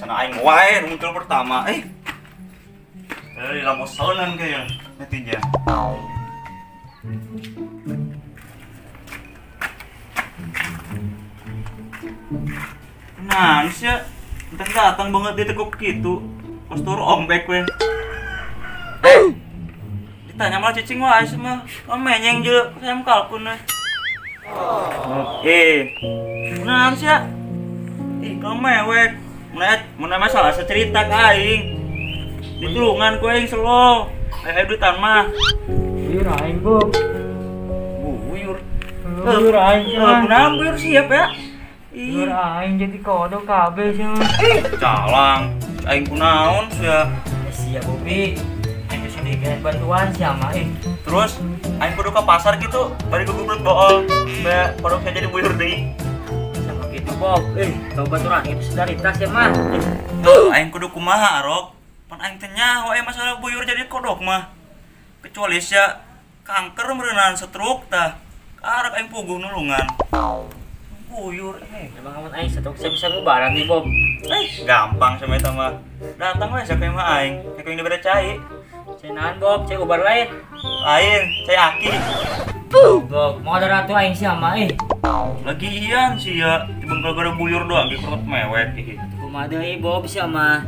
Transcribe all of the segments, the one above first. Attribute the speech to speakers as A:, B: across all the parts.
A: Biasana aing wae muncul pertama. Lamosonan kayaknya netizen. Nah, sih entar datang banget dia tekuk gitu. Kostur ombek we. Ditanya malah cicing wae mah. Menyeng je ayam kalkun we. Nah, sih. Ih, kamu mewek. Mun masalah secerita ka aing. Ditulungan ku aing selo. Aya duitan mah.
B: Buyur aing, Bob.
A: Buyur.
B: Buyur aing.
A: Kunaon buyur siap ya?
B: Buyur aing jadi kodok kabeh sih.
A: Calang. Aing kunaon sia.
B: Sia Bobi. Aing geus dikira bantuan sia mah.
A: Terus aing kudu ke pasar gitu, bari gugubrut bool. Supaya kodoknya jadi buyur deui.
B: Sama gitu, Bob. Tau baturan itu solidaritas ya mah.
A: Tuh, aing kudu kumaha, Rok? Pan aing teh nyaho masalah buyur jadi kodok mah. Kecuali sia kanker meureunan stroke tah. Karak aing puguh nulungan. Buyur
B: Emang kamu aing stroke saya bisa ngubaran nih, Bob.
A: Gampang sama eta mah. Datang we sia mah aing. Kayak yang dibere cai.
B: Cai naon, Bob? Cai ubar lain.
A: Lain, cai aki.
B: Bob, mau ada ratu aing sia mah
A: Lagian sia dibengkel gara buyur doang ge kerot mewek ih.
B: Kumaha deui, Bob sia mah.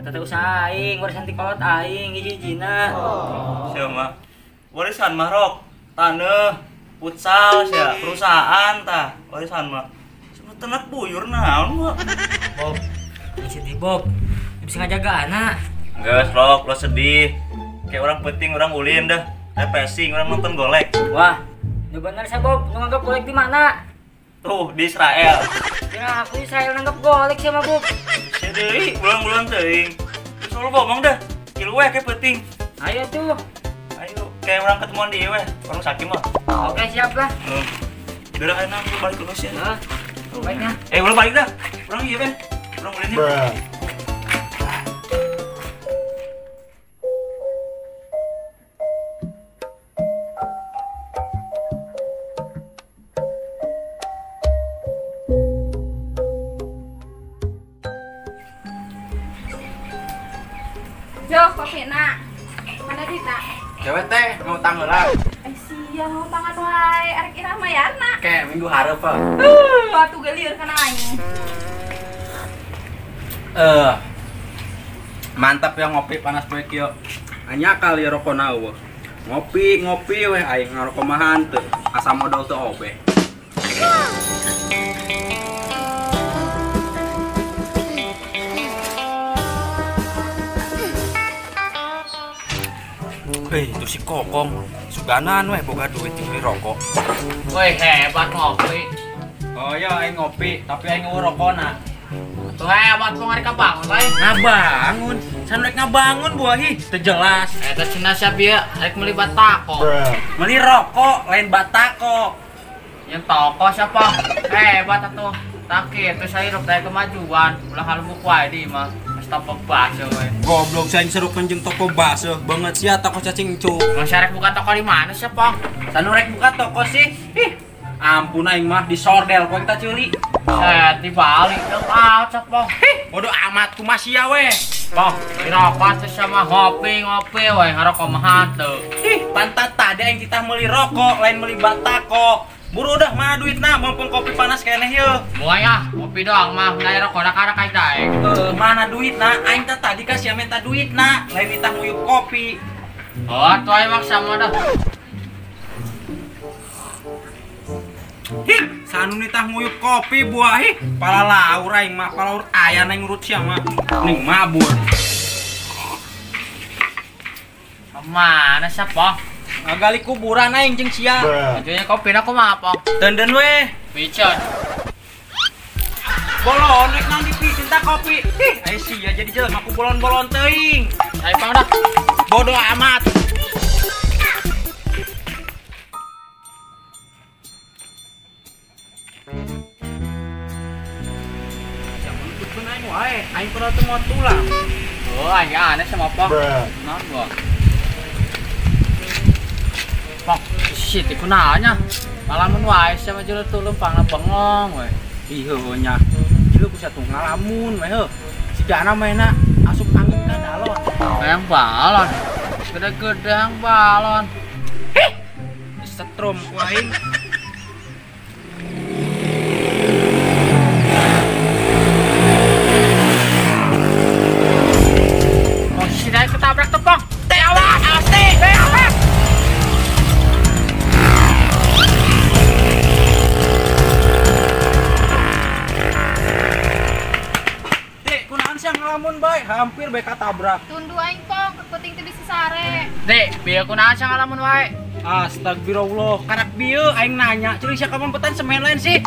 B: Tata usaha aing, warisan ti kolot aing hiji-hijina.
A: Sia mah. Warisan mah Rok, taneuh, futsal sia, perusahaan tah, warisan mah. Sebenerna buyur naon mah.
B: Bob, ini sedih Bob. Bisa ngajaga anak.
A: Geus Rok, lo sedih. Kayak orang penting orang ulin dah. Refreshing orang nonton golek.
B: Wah, nu bener sia Bob, nu nganggep golek di mana?
A: Tuh, di Israel.
B: Ya, aku Israel nanggep golek sia mah Bob.
A: Deui, bulan-bulan teuing. Terus lu ngomong dah, kilu we kayak penting.
B: Ayo tuh.
A: Ayo, kayak orang ketemuan di we, orang sakit mah.
B: Oke, siap lah.
A: Udah ayeuna lu balik dulu sih.
B: Heeh. Baiknya.
A: Udah balik dah. Urang ieu ben. Urang ulin.
C: Jo, kopi nak. Mana duitna?
D: Cewek teh ngutang heula.
C: Sia ngutangan wae, arek ira mayarna.
D: Ke minggu hareup.
C: Atuh geulieur kana aing.
D: Mantap ya ngopi panas poe kieu. Anya kali rokona eueuh. Ngopi weh aing ngarokok mahan teu. Asa modal teu obeh. Hei, itu si Kokong. Suganan weh boga duit beli rokok.
E: Weh, hebat ngopi.
D: Oh iya, aing ngopi, tapi aing ngerokona.
E: Tuh hebat pong ari kabangun lain.
D: Ngabangun. San rek ngabangun buah hi, teu jelas.
E: Eta cenah sia bieu rek meuli batako.
D: Meuli rokok lain batako.
E: Yang toko siapa? Hebat atuh. Tak kitu saya hirup teh kemajuan, ulah halubuk wae di mah. Toko bakso we.
D: Goblok saya serukeun jeung toko bakso banget sia toko cacing cuk.
E: Mun rek buka toko di mana sia, Pong?
D: Sanu rek buka toko sih. Ih, ampun aing mah disordel ku eta ceuli.
E: Set dibalik dong ah, cek, Pong.
D: Hih, bodoh amat kumaha sia we.
E: Pong, rokok teh sama ngopi-ngopi we ngarokok mah teu.
D: Ih, pantat tadi aing titah meuli rokok lain meuli batako. Buru dah mana duitna mumpung kopi panas keneh yeuh.
E: Moal ah, kopi doang mah lain rokok karak aing daek.
D: Mana duitna? Aing teh tadi ka sia minta duitna, lain nitah nguyup kopi.
E: Oh, atuh aing maksa mah dah.
D: Hih, sanu nitah nguyup kopi buah hih. Palalaur aing mah, palaur aya nang ngurut sia mah. Ning mabur.
E: Mana sia, Pong?
D: Ngagali kuburan aing jeung sia.
E: Ajunya kopi na kumaha, Pong?
D: Denden we.
E: Picen.
D: Bolon rek naon dipicen tah kopi. Hih, aya sia jadi jelema ku bolon-bolon teuing.
E: Ayo Pong dah.
D: Bodoh amat. Jangan nutupkeun aing wae, aing pernah teu moal tulang.
E: Oh, aing aneh sama Pong. Naon gua? Pong, shit, iku naonnya? Ngalamun wae sama jelema tulung pangna bengong we.
D: Ih heuh nya. Jelema ku satu ngalamun we heuh. Sigana mainna asup angin ka dalon.
E: Hayang balon. Gede-gede hayang balon.
D: Hih. Disetrum ku aing.
E: Oh, si dai ketabrak tepong. Teh awas, awas teh. Teh awas.
D: Ngelamun bae, hampir bae katabrak.
C: Tunduh aing pong, kepenting teu bisa sare.
E: Dek, bieu kunaon sia ngalamun wae?
D: Astagfirullah, karak bieu aing nanya, ceuli sia kamampetan semen lain sih.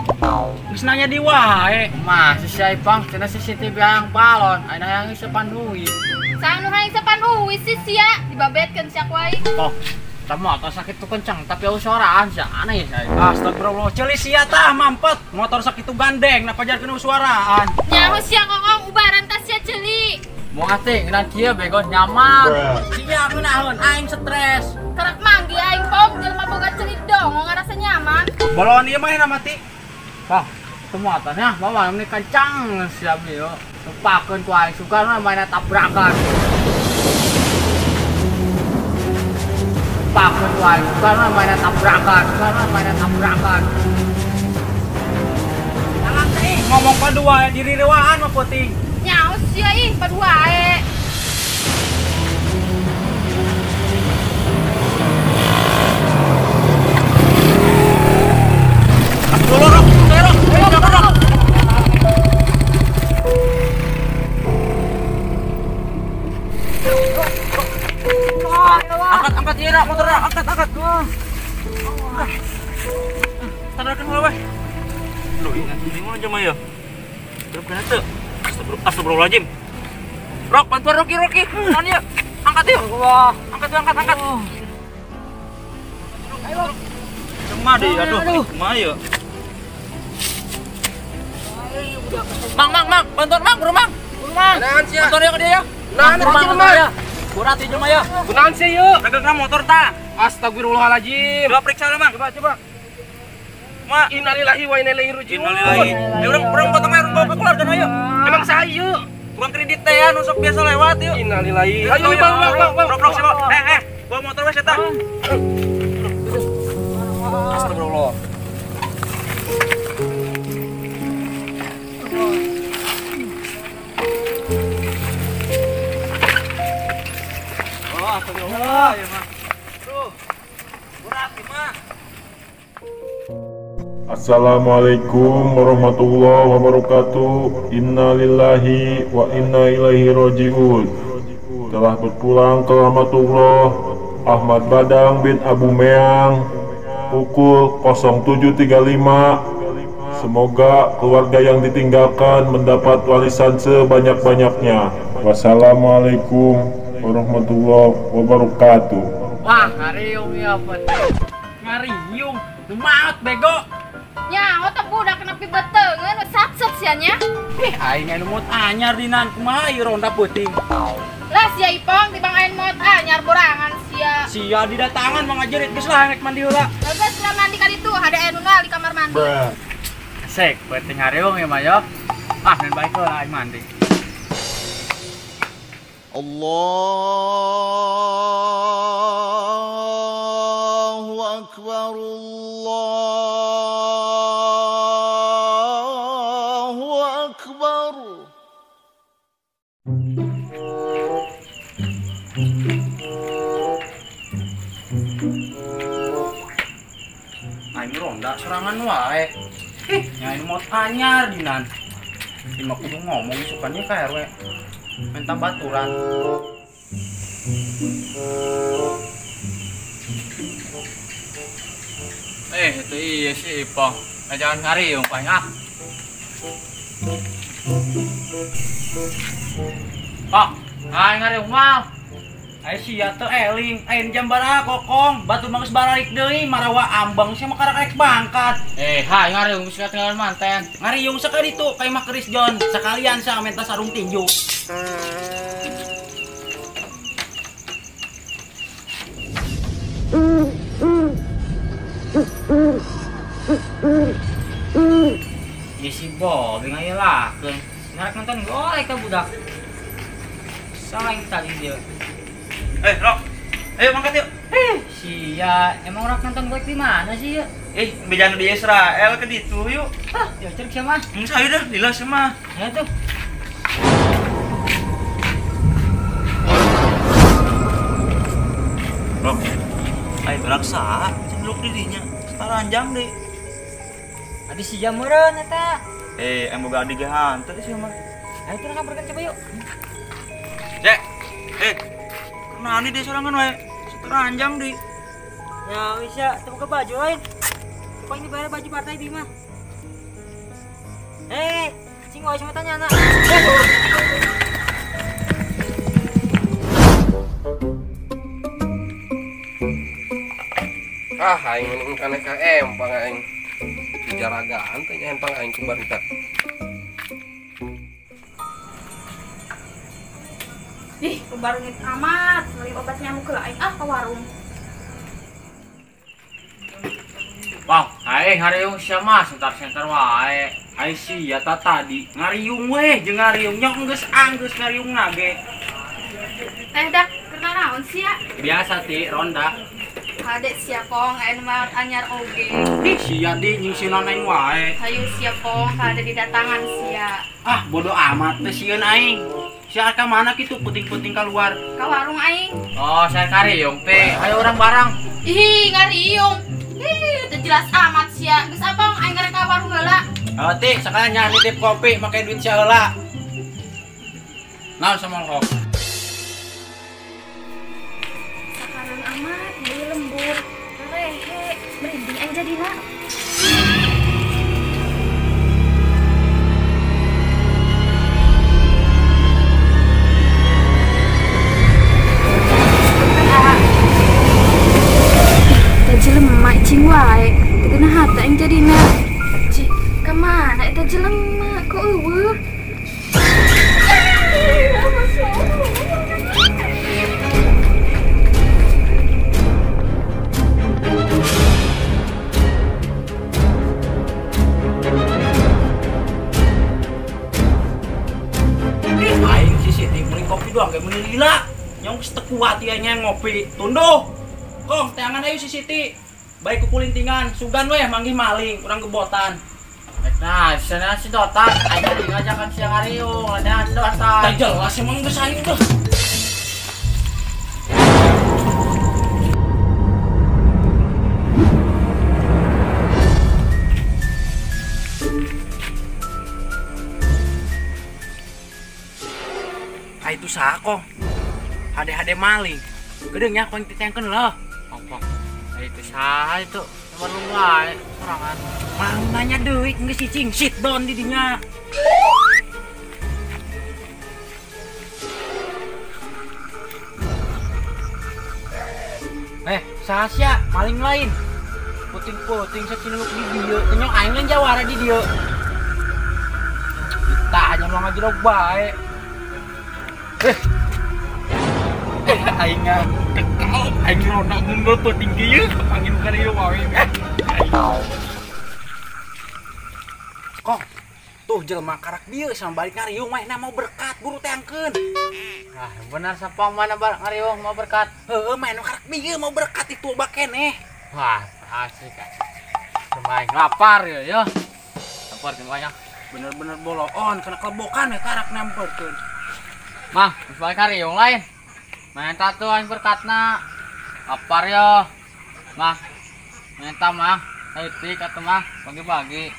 D: Geus nanya di wae.
E: Mah, si sia Ipong cenah CCTV hayang balon, aing hayang isepan duit.
C: Saha nu hayang isepan duit sih sia, dibabetkeun sia ku aing.
E: Oh, tah motor sakit tuh kencang, tapi eueuh soraan sia, aneh ya sia.
D: Astagfirullah, ceuli sia tah mampet, motor sakitu gandeng, napa jarkeun suaraan.
C: Nyaho sia ngongong ubaran tas sia ceuli.
E: Moal teh ngeunah kieu bego nyaman.
D: Sia ngeunaheun aing stres.
C: Karak manggi aing pong jelema boga ceuli dong ngarasa nyaman.
D: Bolon ieu mah enak mati.
E: Wah, itu motornya bawa ini kencang sia bieu. Lupakeun ku aing sugan mainna tabrakan. Lupakeun ku aing sugan mainna tabrakan, sugan mainna tabrakan.
D: Alah teh ngomong padua diri rewaan mah peuting.
C: Nyaho sia ih padua e.
A: Angkat ieu motorna, angkat angkat. Standarkeun heula weh. Duh, ini mah aja mah ya. Terus kana teu. Astagfirullahaladzim. Rok, bantuan Rocky, Rocky. Naon ieu? Angkat yuk. Angkat yuk, angkat, angkat. Ayo. Cuma deh, aduh, kumaha ieu? Mang, mang, mang, bantuan mang, bro mang. Mang. Bantuan ya ke dia ya.
D: Naon
A: mang, ya. Berat ieu mah ya.
D: Kunaon sih yuk?
A: Dagangna motor ta.
D: Astagfirullahaladzim.
A: Coba periksa lah, Mang.
D: Coba, coba.
A: Ma,
D: innalillahi wa inna ilaihi raji'un.
A: Innalillahi. Ya urang potong air bawa ke keluarga ayo.
D: Emang saha ieu?
A: Tukang kredit teh ya, nusuk biasa lewat yuk.
D: Innalillahi. Ayo bang, bang, bang, bang.
A: Rok, rok, siapa? Bawa motor wes eta. Astagfirullah. Oh, astagfirullah ya mah. Tuh. Berat mah.
F: Assalamualaikum warahmatullahi wabarakatuh. Innalillahi wa inna ilaihi raji'un. Telah berpulang ke rahmatullah Ahmad Badang bin Abu Meang pukul 07.35. Semoga keluarga yang ditinggalkan mendapat warisan sebanyak-banyaknya. Wassalamualaikum warahmatullahi wabarakatuh.
E: Wah, ngariung ya apa?
D: Ngariung, maut bego.
C: Nyaho teh budak nepi beteungeun satset sia nya.
D: Ih, aing anu maot anyar dinan kumaha ieu ronda peuting.
C: Lah sia Ipong tibang aing maot anyar borangan sia.
D: Sia didatangan mah ngajerit geus lah rek mandi heula.
C: Geus lah mandi ka ditu, hade anu di kamar mandi.
E: Asik, peuting ngariung ieu mah yo. Ah, dan baik heula aing mandi.
G: Allahu akbar, Allahu akbar.
D: Aing ronda serangan wae. Ih, nyain mot anyar dinan. Ima kudu ngomong sukanya ka RW. Minta baturan.
E: Itu iya si Ipong. Jangan ngariung paling ah. Pak, aing ngariung mah.
D: Ai sia teu eling, aing jam baraha kokong, batu mah geus bararik deui, marawa ambang sia mah karek rek bangkat.
E: Hai ngariung geus katinggalan manten.
D: Ngariung sakali ditu ka imah Chris John, sakalian sia menta sarung tinju.
B: Ieu si Bobi ngayelakeun. Narik nonton golek ka budak. Salah yang tadi dia.
A: Rok. Ayo mangkat yuk.
B: Sia, emang orang nonton golek di mana sih ya?
A: Bejana di Israel ke ditu yuk.
B: Hah, diajar siapa?
A: Saya dah, lila sama.
B: Ya tuh.
A: Rok. Ayo beraksa, cenderung dirinya. Taranjang deh.
B: Adi si jamuran eta.
A: Em boga adi ge hantu sih mah.
B: Ayo turun samperkeun coba yuk.
A: Cek. Kenani deh sorangan we. Teranjang di.
B: Ya bisa, teu buka baju lain. Coba ini bayar baju partai Bima. Cing wae sama tanya anak.
H: Ah, aing mending kana ka empang aing. Jaragaan teh nya empang aing ku barudak.
C: Ih, barungit amat, beli obat nyamuk lah aing ah ke warung.
E: Wah, aing ngariung sia mah sentar-sentar wae.
D: Ai sia ta tadi ngariung weh jeung ngariung nya geus anggeus ngariung nage.
C: Dak, keur naon sia?
D: Biasa ti ronda.
C: Hade sia kong, aing mah anyar oge.
D: Ih, sia di nyingsinan aing wae.
C: Hayu sia kong, kade didatangan sia.
D: Ah, bodoh amat teh sieun aing. Sia ka mana kitu puting-puting keluar?
C: Ka warung aing.
E: Oh, saya kariung teh. Ayo orang barang.
C: Ih, ngariung. Ih, teu jelas amat sia. Geus abang aing ngarek ka warung heula.
D: Oh, ti, sakalian nya nitip kopi make duit sia heula. Naon sama kok?
C: Sakarang amat beli lembur. Rehe, merinding aing jadina. Jelema cing wae teu geuna hate aing jadina. Cik, ka mana eta jelema kok eueuh?
D: Aing si Siti beli kopi doang ge meuni lila. Nyong geus teu kuat ieu nya ngopi. Tunduh. Kong, teangan ayo si Siti. Baik kukulintingan, sugan weh manggih maling, urang gebotan.
E: Nah, sana si dotan, aing tadi ngajakan sia ngariung, ada si dotan.
D: Tah jelas emang geus aing tuh. Ah itu saha kong? Hade-hade maling. Geudeung nya kong titengkeun leuh.
E: Apa? Itu saha itu? Nomor lu wae sorangan.
D: Mang nanya deui geus cicing sit down di dinya. Saha sia maling lain. Puting-puting sacinuluk di dieu, kenyong aing lain jawara di dieu. Ditanya mah ngajerok bae. Aing tekal aing ronda mundur penting kieu panggil ka dieu wae. Kong, tuh jelema karak dieu sama balik ngariung mah mau berkat buru teangkeun.
E: Ah, benar sapang mana bar ngariung mau berkat.
D: Heeh, mah karak dieu mau berkat itu bakeneh.
E: Wah, asik. Cuma aing lapar ya, ya. Lapar banyak.
D: Bener-bener boloon kena kelebokan ya karak namperkeun.
E: Mah, balik ngariung lain. Minta tuh aing berkatna. Lapar yo. Mah. Minta mah. Heutik atuh mah bagi-bagi.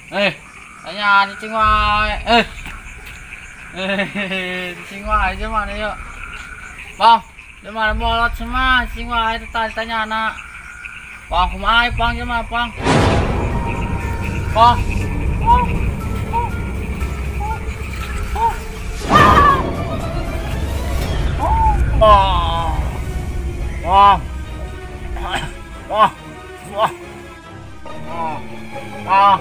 E: Tanya cicing wae. Cicing wae aja mana yo. Bang, di mana bolot semua cicing wae tanya anak. Bang, kumaha pang jelema pang. Pang. Wah. Wah. Wah. Wah. Wah.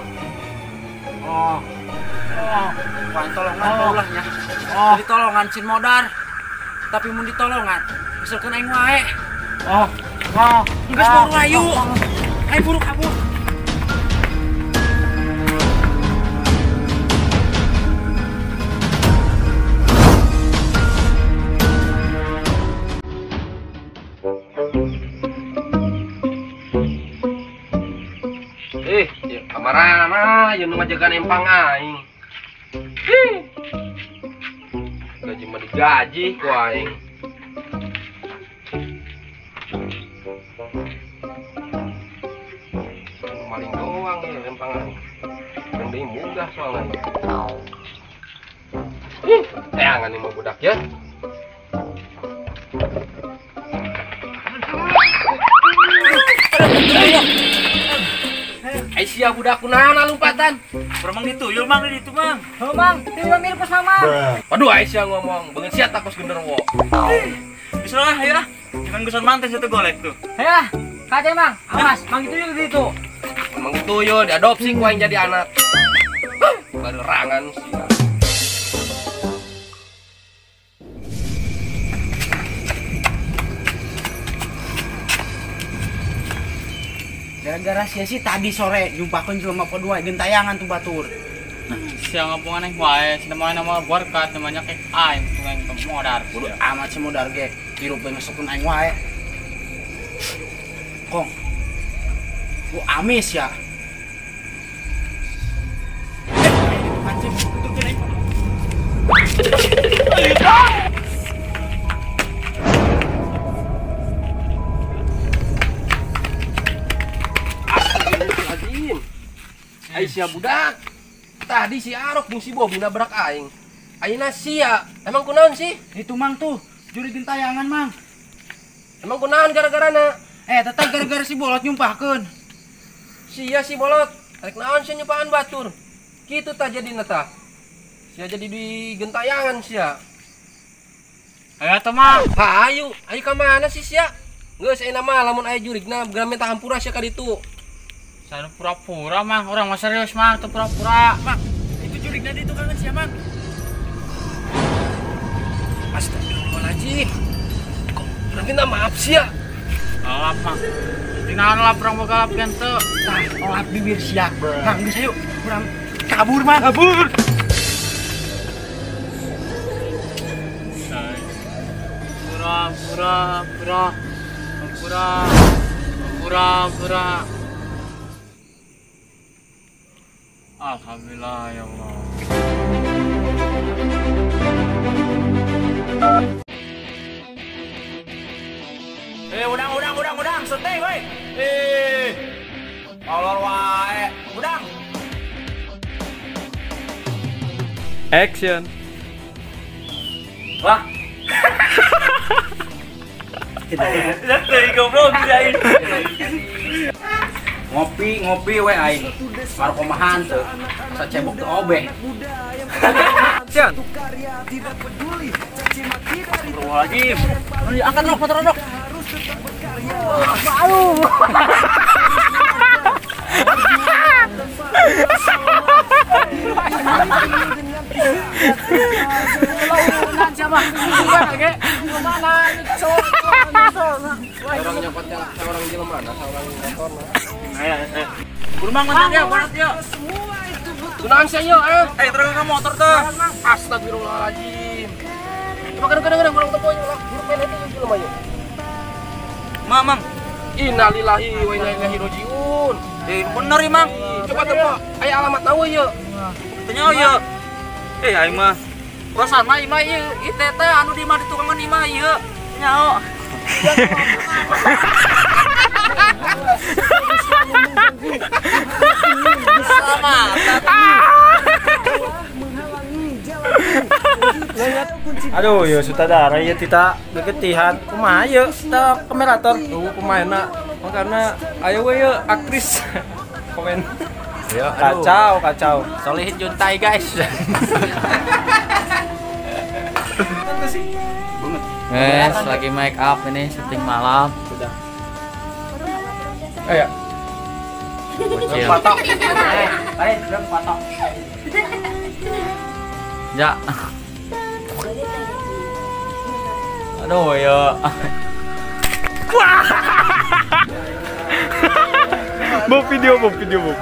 E: Wah.
D: Wah, tolongan ulahnya. Ditolongan sin modar. Tapi mun ditolongan, misalkan aing wae.
E: Oh. Wah.
D: Geus buru ayu. Ayo buru kabur.
H: Saha ieu nu ngajagaan empang aing? Ih. Gaji mah digaji ku aing. Maling doang ya empang aing. Yang deui munggah soalnya. Ih, teangan ini mah budak ya. Aisyah budak kunaon lompatan?
A: Peremang dituyul mang di ditu mang.
B: Heuh mang, tuyul mirip pas mama.
H: Waduh Aisyah ngomong, beungeut sia takos genderuwo.
A: Bisa lah, ayo lah. Jangan gusan manten satu golek tuh.
B: Ayo lah, kaca mang. Awas, mang dituyul di ditu.
H: Mang dituyul diadopsi ku aing jadi anak. Baru rangan sia.
D: Gara-gara sia sih tadi sore jumpakeun jelema padua gentayangan tuh batur.
E: Nah, sia ngomong aneh wae, cenah nama berkat namanya kek aing tuh aing modar.
D: Bodoh amat si modar ge, hirup we ngesukun aing wae. Kong. Ku amis ya. Anjing, tuturkeun aing.
H: Aisyah budak, tadi si Arok jeung si Bobi nabrak aing. Ayeuna sia, emang kunaon sih?
D: Itu mang tuh, juri gentayangan mang.
H: Emang kunaon gara-garana?
D: Teteh gara-gara si bolot nyumpahkeun.
H: Sia si bolot, rek naon sia nyumpahan batur. Kitu tah jadina tah. Sia jadi di gentayangan sia.
E: Ayo atuh mang.
H: Ha ayo, ayo ka mana sih sia? Geus ayeuna mah lamun aya jurigna geura minta hampura sia ka ditu.
E: Saya pura-pura mang, orang mah serius mang, itu pura-pura.
D: Mang, itu jurig tadi itu kangen siapa mang?
H: Astagfirullahaladzim. Kok orang minta maaf sih ya?
E: Lap mang, tinggal lap orang boga lap gente.
D: Tah, lap bibir sia. Mang, bisa yuk, kurang kabur mang. Kabur.
E: Pura, pura, pura, pura, pura, pura. Alhamdulillah ya Allah.
A: Udang, seteh woi. Kolor wae, udang.
I: Action.
A: Wah. Dari goblok aing.
D: Ngopi we aing. Baru komahan tuh. Sacebok teu obeh.
H: Action.
A: Astagfirullahaladzim. Angkat rok, motor rok.
B: Malu.
H: Orang nyopotnya orang jelema mana, orang motor.
A: Ayo, ayo. Kurang mana dia, barat dia.
H: Kunaon sia ieu, eh?
A: Terus ke motor tuh.
H: Astagfirullahaladzim. Coba kadang-kadang kurang tepo lah. Hirup main itu jelema ieu.
A: Mang,
H: Innalillahi wa inna ilaihi rajiun.
A: Bener ieu, Mang.
H: Coba tepo, aya alamat tahu ieu.
A: Tanya ieu. Aing mah. Perasaan mah imah ieu ITT anu di imah di tukangan imah ieu. Nyaho. Sama.
I: Aduh, ya sutradara ya tidak gegetihan. Kumaha ieu ta kamerator?
H: Tuh pemainna. Makana ayo we yeuh aktris. Komen.
D: Ya,
I: kacau, kacau.
D: Solihin Juntai guys.
E: Guys, lagi make up ini syuting malam.
I: Sudah. Ayo.
E: Bocil.
D: Patok. Ayo, belum patok.
E: Ya. Aduh ya.
I: Bob video, Bob video, Bob.